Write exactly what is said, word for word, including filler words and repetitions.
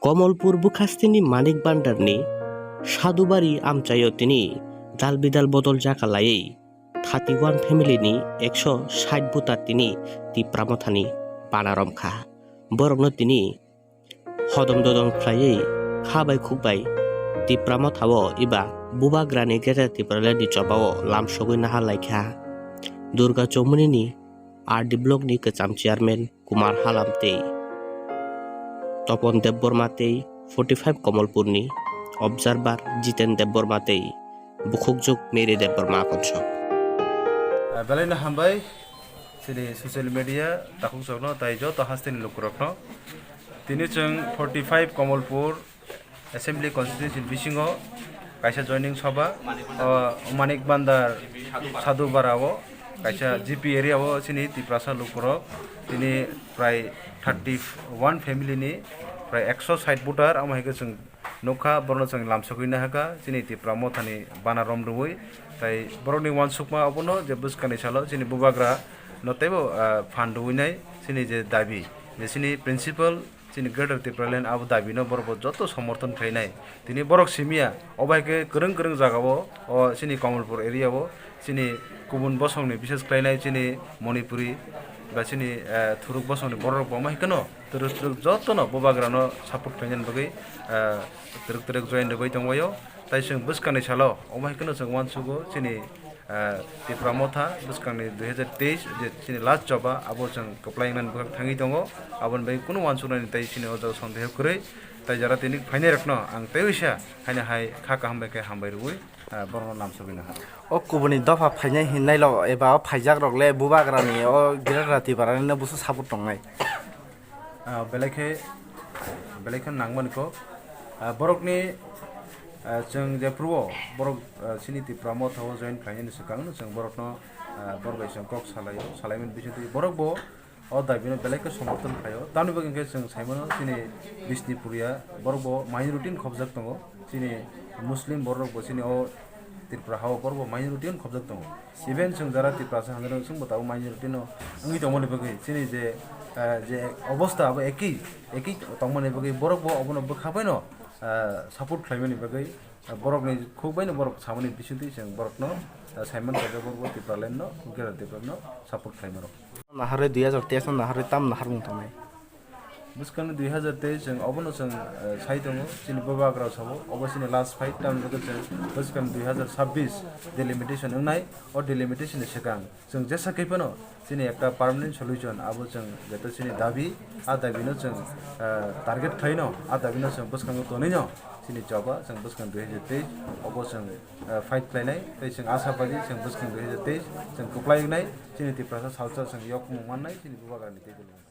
Komolpur bwkhasteni Manik Bhandarni Sadhubari amchaio tini dal bidal bodol jaka laiwi thirty one family ni ekso sait voter tini Tipra Mothani bana romkha. Borokno tini hodom dodom khlaiwi kha bai khuk bai Tipra Mothao eba Bubagrani Greater Tipraland ni chobao lamsogwi naharlaikha. Durga Chowmuni ni R D block ni kwcham chairman Kumar Halam tei Topon Debbarma tei forty five Komolpurni observer Jiten Debbarma tei bukhukjwk Mary Debbarma konsok. Ah, belai no hambai, chini social media takhuk chokno tai joto hasteni lukurokno. Tini chwng forty five Komolpur Assembly Constituency bisingo kaisa joining sabha, o Manik Bandar Sadhu Bara o kaisa G P area o chini Tiprasa lukurok tini prai thirty one family ni prai ekso sait voter, amo hai khe chwng nukha, borokno chwng lamsogwi nahakha chini Tipra Mothani bana rom rwui. Tai borokni uansukma obono je bwskangni salo chini Bubagra no teibo, ah, phan rwinai chini je dabi, je chini principle chini Greater Tipraland abo dabino borok bo joto somorthon khlainai. Tini borok simiya, obo hai khe kwrwng kwrwng jagao, o chini Komolpur area o, chini kubun bosongni, bishes khlainai chini Manipuri ba chini, eh, thuruk bosongni borok bo omo hai kheno twrwk twrwk jotono Bubagrano support khlainani bagwi, eh, twrwk twrwk join rwbai tongbaio. Tai chwng bwskangni salo omo hai kheno chwng uansugo chini ah, Tipra Motha bwskangni dui hazar teis je chini last choba, abo chwng kwplai wngnani bwkhak thangwi tongo. Aboni bagwi kunu uansuknani tei chini o jaga sondeho kwrwi. Tai jara tini phainairokno ang tei uisa haino hai kha kaham bai khe hambai rwui, ah, borokno lamsogwi naha. O kubuni dopha phainai hinnailo eba o phaijakrok le Bubagrani o Greater Tipralandno busu support tongnai. Ah, belai khe, belai khe nangmani kok. Ah, borokni, ah, chwng jephuru o borok, ah, chini Tipra Motha o join khlainani swkang no chwng borokno, ah, borok bai chwng kok salaio, salaimani bisingtwi borok bo o dabi no belai khe somorthon khlaio. Tamoni bagwi hwnkhe chwng saimano chini Bishnupuriya borok bo minority ni khobjak tongo. Chini Muslim borok bo chini o Tripura ha o borok bo minority no khobjak tongo. Even chwng jara Tiprasa hamjak rok chwng bo tabuk minority no wngwi tongmani bagwi chini je, eh, je obosta abo ekhi, ekhi tongmani bagwi borok bo obono bwkha bai no, eh, support khlaimani bagwi, eh, borokni khuk bai no borok samani bisingtwi chwng borokno, eh, Simon Kajak borok bo Tipraland no, Greater Tipraland no support khlaima rok. Naharwi dui hazar teis no naharwi tam naharmung tongnai. Bwskangni dui hazar teis chwng obono chwng, eh, sai tongo, chini Bubagra sabo, obo chini last fight, tamni bagwi chwng bwskang dui hazar sabbish delimitation wngnai, o delimitation ni swkang chwng jesa khe phano chini ekta permanent solution, abo chwng jeto chini dabi, a dabi no chwng, eh, target khlaino, a dabi no chwng bwskango tonwi no chini choba chwng bwskang dui hazar teis obo chwng, eh, fight khlainai, tei chwng asha padi chwng bwskang dui hazar teis chwng kwplai wngnai, chini Tiprasa salsa chwng yok mung mannai chini Bubagra ni tei delimitation.